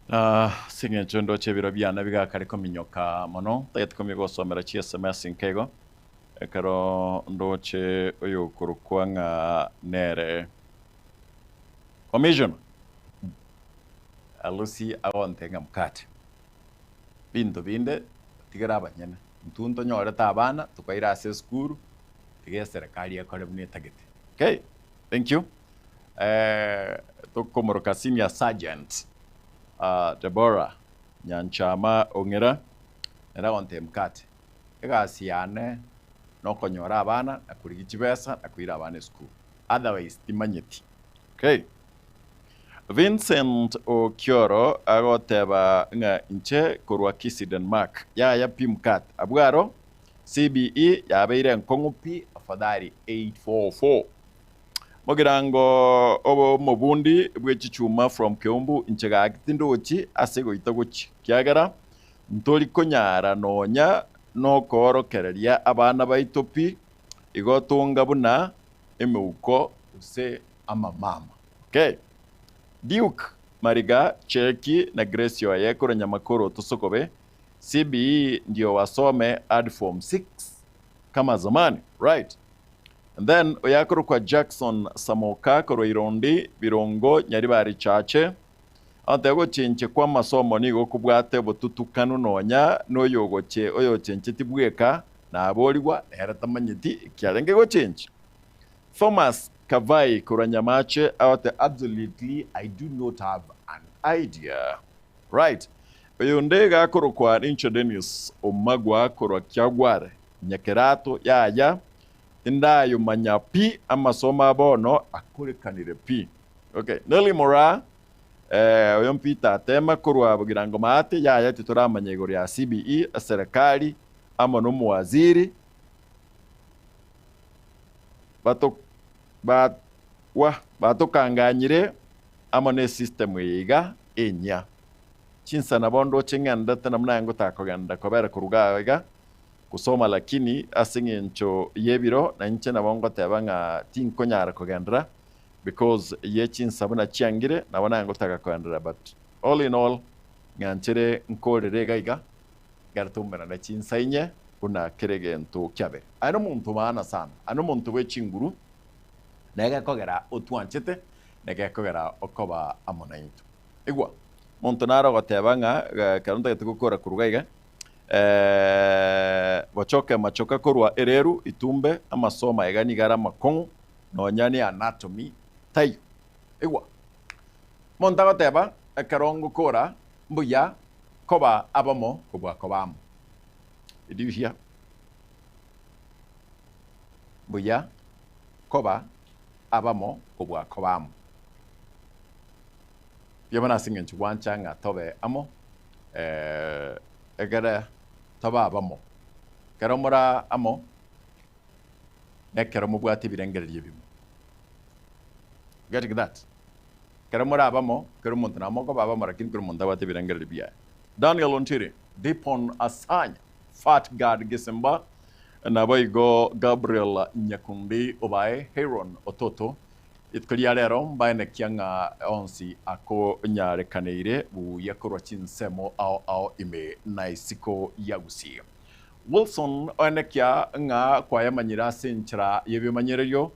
Na ase engencho ndoche ebiro biane bigakare kominyoka mono, ntagete komia gosomera chi sms nke igo, ekero ndoche oyokorokwa ng'a nere commissioner Lucy agontebia ng'a mokate, binto binde tigera abanyene, intwe ntonyorete abana tokaira ase esukuru, tiga eserekari ekore buna etagete. Okay, thank you. Tokomoroka Senior Sergeant Deborah Nyanchama Ong'era, nere agontebia mokate, egasi yane nokonyora abana na korigia chibesa na koira abana esukuru, otherwise timanyeti. Okay. Vincent Okioro agoteba ng'a inche korwa Kisii Denmark, yaya pi mkate, abwo aro CBE yabeire enkong'u pi afadhali 844. Mogirango omobundi bwe chichuma from Keumbu inche gaki tindochi ase goita gochia kiagera ntori konyara nonya nokoorokereria abana baito pi igo tonga buna emeuko gose amamama. Okay. Duke Mariga Cheki na Grace Oye korwa Nyamakoro tosokobe CBE ndio wasome hadi form 6 kama zamani right. And then oyakorokwa Jackson Samoka korwa Irondi Birongo Nyaribari Chache agoteeba gochenchia kwa amasomo nigo kobwate obotutukanu nonya noyogoche oyochenchetie bweka naborigwa nere tamanyeti ekiarenge gochenchia. Thomas Kavai korwa Nyamache agoteeba absolutely I do not have an idea. Right. Oyonde iga akorokwa ninche Dennis Omagwa korwa Kiagware, Nyakerato, yaya tindayomanya pi amasomo a bono akorekanire pi. Okay. Nelly Moraa, eh, oyo Peter atema korwa Bogirango Maate, yaya titoramanya igoro ya CBE, eserekari amo nomowaziri bato ba wa batokanganyire amo ne system eye iga enyia. Chinsa nabo ndoche ng'endete nabo naye ngotaka kogenda kobera korwa igaa iga gosoma lakini ase eng'encho y'ebiro na inche nabo ngoteba ng'a tinkonyara kogenderera because ye chinsa buna chiangire nabo naye ngotaka kogenderera but all in all ng'anchere nkorere iga iga ekero toumerane chinsa inye buna kera egento kiabere. Aye nomonto maana sana, aye nomonto bwe chinguru, na egekogera otwanchete, na egekogera okoba amo naintwe. Igwa, omonto nare ogoteba ng'a ekero ntagete gokora korwa iga iga, gochoka emachoka korwa ereru, itumbe, amasomo aiga nigo are amakong'u, nonya ne anatomy taiyo. Igwa, omonto agoteba ekero ngokora mbuya koba abamo kobua koba amo. Did you hear? Mbuya koba abamo kobua koba amo. Mbuya mono ase eng'encho gwancha ng'a tobe amo, eh, ekere tobe abamo. Ekero more amo, nekero mobwate ebirengererio ebimo. Getting that? Ekero more abamo, kera omonto nabo mokoba abamo lakini kera omonto abwate ebirengererio biaye. Daniel Ontiri, Dipon Asanya, Fat Gad Gisimba, naboigo Gabriel Nyakundi obae Heron Ototo, Rituko ria rero mbaenekia ng'a onsi akonyarekanire buya korwa chinsemo ao ao ime na isiko ya Gusii. Wilson oenekia ng'a kwayamanyire ase enchera y'ebimanyererio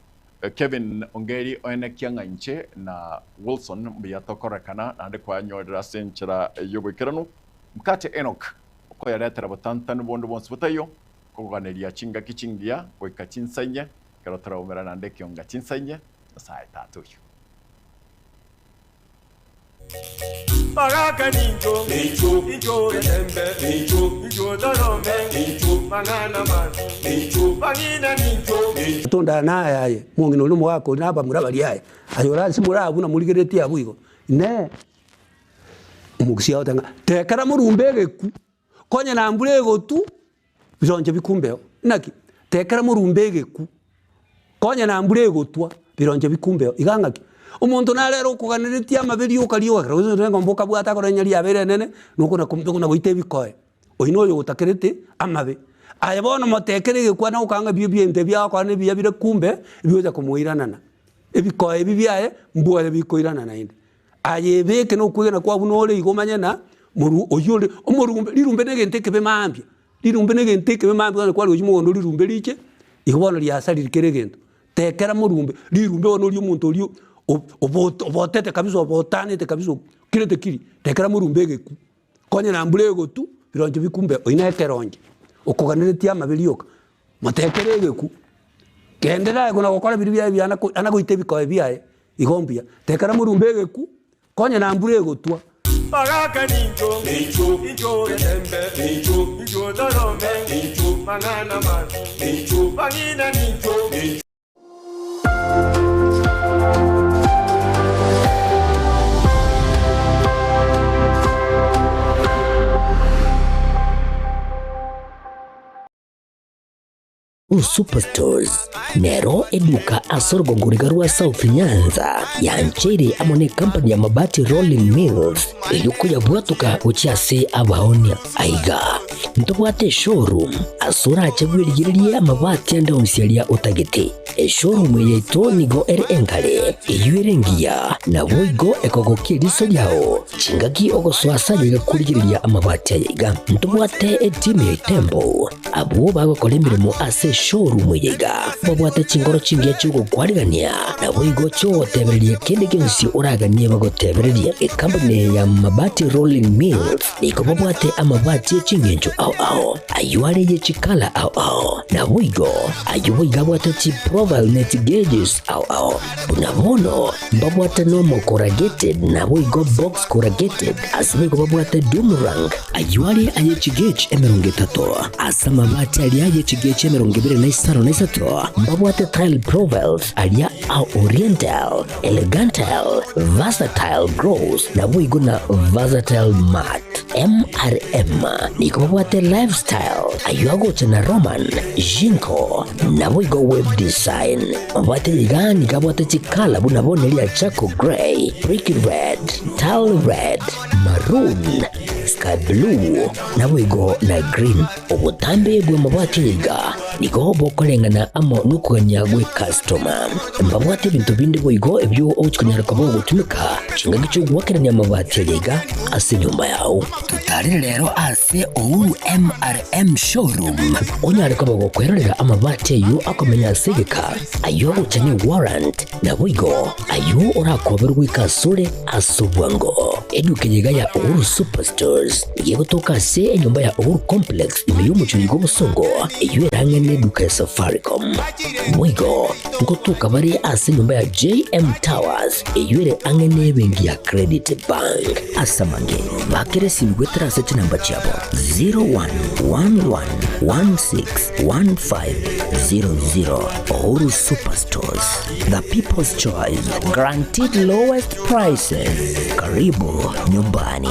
Kevin Ongeri oenekia ng'a inche na Wilson mbuya tokorekana naende kwanyorire ase enchera y'oboikeranu. Mkate Enock okoyaretera botantanu bonde bwonsi botaiyo, kogoganeria chingaki chingiya goika chinsa inye, ekero toraumera naende ekionga chinsa inye, Nyasae Tata oyio. Bagaka nincho, incho getembe, incho torome, mang'ana mabi, bang'ina nincho. Tondara naye aye, omong'ina oria omogaka oria na abamura baria aye, aye ore ase more abwo namorigereretie abwo igo, Inee! Omogusii agoteba ng'a tekera morumbe egeku, konya na mbura egotu, bironche bikumbeo. Naki? Tekera morumbe egeku, konya na mbura egotwa, bironche bikumbeo. Iga ng'aki? Omonto nare ere okoganeretie amabe rioka rioka, ekero gose eng'ombe okabwata akore onye riabeire enene, nokona okona goita ebikoe. Oyio noyo ogotakerete amabe. Aye bono motekere egekwana gokanga ebio ebinto ebi agokora nebiya bire kumbe, bigocha komoiranana. Ebikoe ebi biaye, mbwoye bikoirana naende. Aye ebeke nokwegena kwao buna ore igo omanye ng'a moru oyio ore omorumbe, rirumbe negento ekebe mambia, rirumbe negento ekebe mambia onye kware gochia mogondo rirumbe riche, igo bono riasarire kera egento. Tekera morumbe, rirumbe bono oria omonto oria obo obotete kabisa obotanete kabisa okirete kiri, tekera morumbe egeku. Konya na mbura egotu, bironche bikumbe oyio na ekeronche, okoganeretie amabe rioka, motekere egeku, genderera aye kona gokora biria biaye biana ko ana goita ebikoe biaye, igo mbuya. Tekera morumbe egeku, konya na mbura egotwa. Bagaka nincho, incho getembe, incho torome, mang'ana mabi, bang'ina nincho. Superstores nero eduka ase orogongo riga rwa South Nyanza yancheire amo ne company ya Mabati Rolling Mills eyio koyabwatoka gochia ase abaonia. Aiga ntobwate eshowroom ase orache bwerigererie amabati ande onsi aria otagete. Eshowroom eye yaito nigo ere enkare, eyio ere engiya, naboigo ekogokia eriso riao chingaki ogosoa ase aye iga korigereria amabati aya iga. Ntobwate etimu ya Itembo, abwo bagokora emeremo ase. Eshowroom eye iga babwate chingoro chingiya chi'ogokwarigania, naboigo chi'ogotebereria kende gionsi oraganie bagotebererie. Ekampuni eye ya Mabati Rolling Mills nigo babwate amabati ye chingencho ao ao, ayio are ye chikala ao ao, naboigo ayio boigo abwate chiprofile ne chigeges ao ao. Buna bono mbabwate normal corrugated naboigo box corrugated, ase boigo babwate doom rank, ayio are aye chigauge 30, ase amabati aria aye chigauge 25, mbabwate tile profiles aria a oriental, elegantile, versatile gross, naboigo na versatile matte. MRM nigo babwate lifestyle, ayio agocha na Roman, Jinko, naboigo web design. Mabwate iga nigo abwate chikala buna bono eria charcoal grey, brick red, tile red, maroon, sky blue, naboigo na green. Obotambe bw'amabati aya iga nigo bokoreng'ana amo nokogania gw'ecustoma. Mbabwate ebinto binde boigo ebio ogochia konyara koba ogotumeka chingaki chi'ogoakerania amabati aya iga ase enyomba yao. Totarere rero ase Uhuru MRM Showroom onyare koba gokwerorera amabati ayio akomenya ase egeka, ayio agocha ne warrant, naboigo ayio orakoberwe goika asore ase obwango. Eduka eye iga ya Uhuru Superstores nigo egotoka ase enyomba ya Uhuru Complex ime y'omochie oyo bw'obosongo, eyio erang'e neduka ya Safaricom. Boigo ngotoka bare ase enyomba ya JM Towers eyio ere ang'e nebenki ya Credit Bank. Ase amange, bakera esimi goetera ase chinamba chiabo 0111161500. Uhuru Superstores, the people's choice, guaranteed lowest prices. Karibu nyumbani.